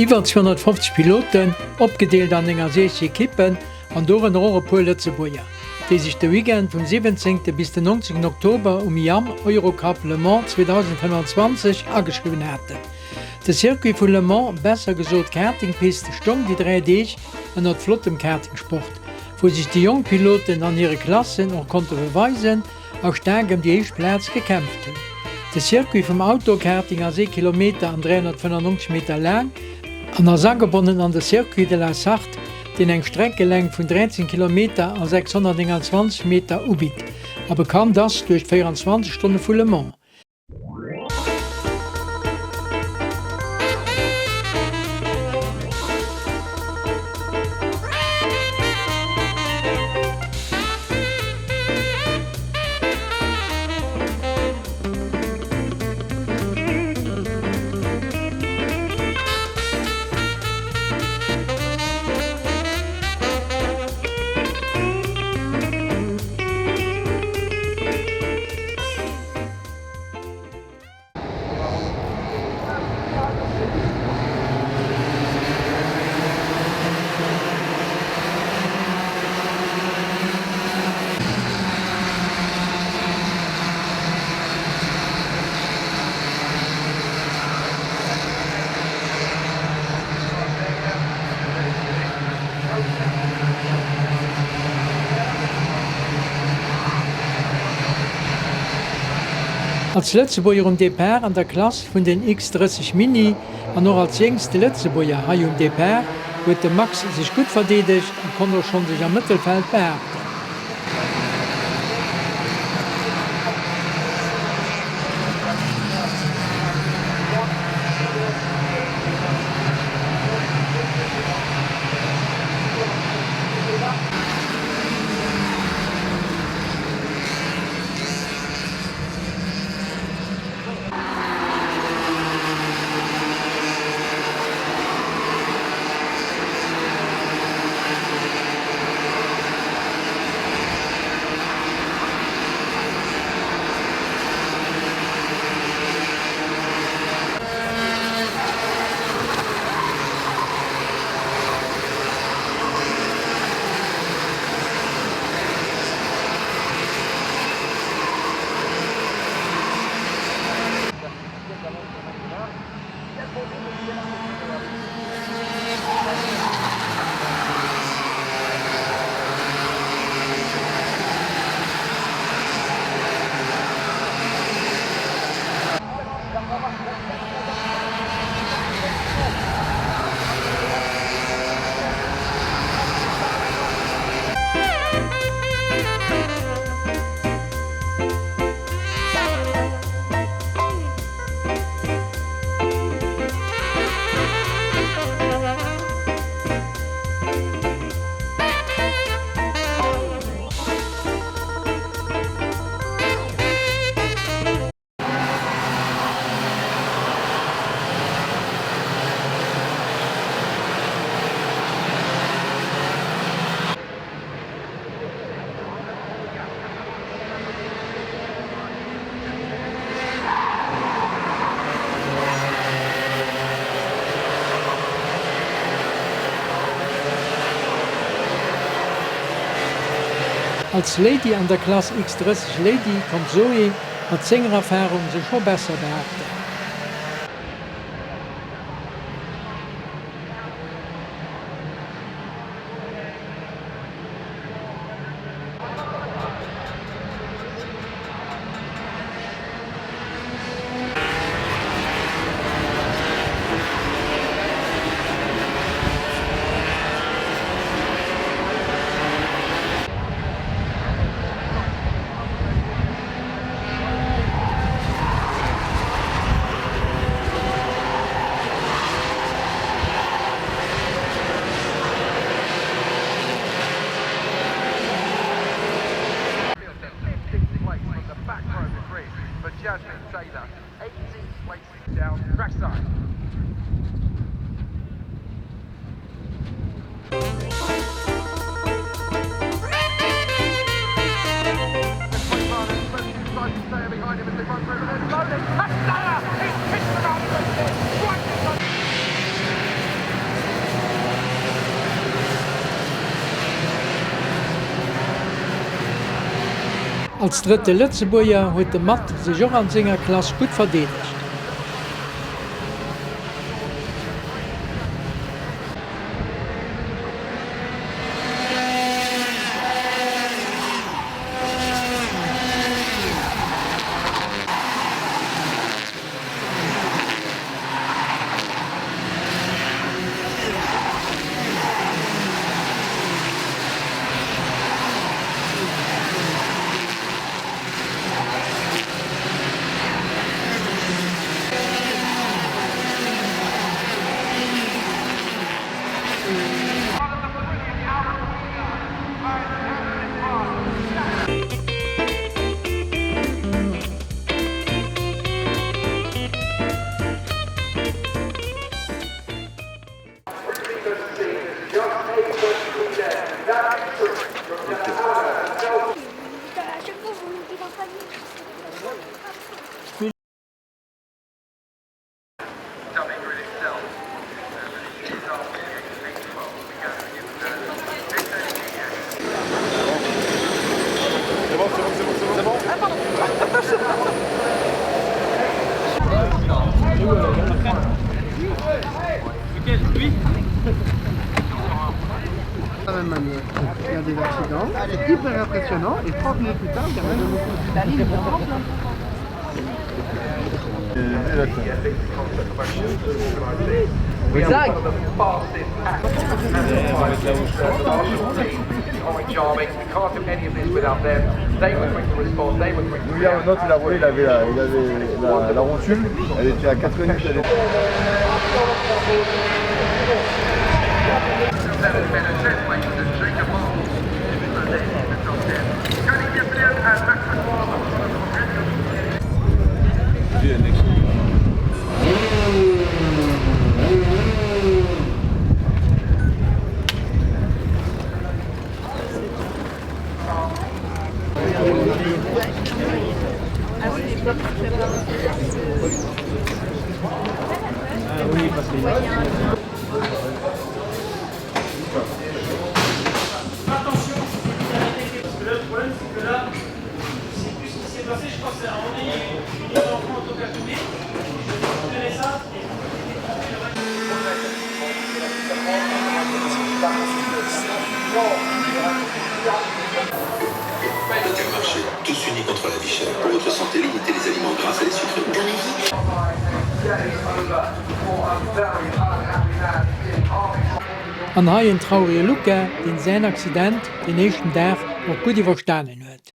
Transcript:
Iwwer 250 Piloten, opgedeelt an 69 Ekippen an dorënner och e puer Lëtzebuerger, déi sech de Weekend vum 17. bis den 19. Oktober um IAM Eurocup Le Mans 2025 ageschriwwen haten. De Circuit vu Le Mans, besser gesot d'Kartingpist, stoung déi 3 Deeg ënnert flottem Kartingsport, wou sech déi jonk Piloten an hire Klassen och konnte beweisen a staark ëm déi éischt Plaz gekämpft hunn. De Circuit vum Outdoor-Karting ass ee Kilometer an 395 Meter laang an ass agebonnen an de Circuit de la Sarthe, deen eng Streckelängt vun 13 Kilometer a 629 Meter ubitt a bekannt ass duerch d'24 Stonne vu Le Mans. Als Lëtzebuerger um Depart an der Klass vun den X30 Mini an och als jéngste Lëtzebuerger hei um Depart huet de Max sech gutt verdeedegt a konnt och schonn sech am Mëttelfeld behaapten. Als Lady an der Klass X30 Lady konnt d'Zoé mat senger Erfarung sech scho besser behaapten. Als drëtte Lëtzebuerger huet de Matt sech och an senger Klass gutt verdeedegt. An hei en traurege Luca, deen säin Accident den éischten Dag och gutt iwwerstanen huet.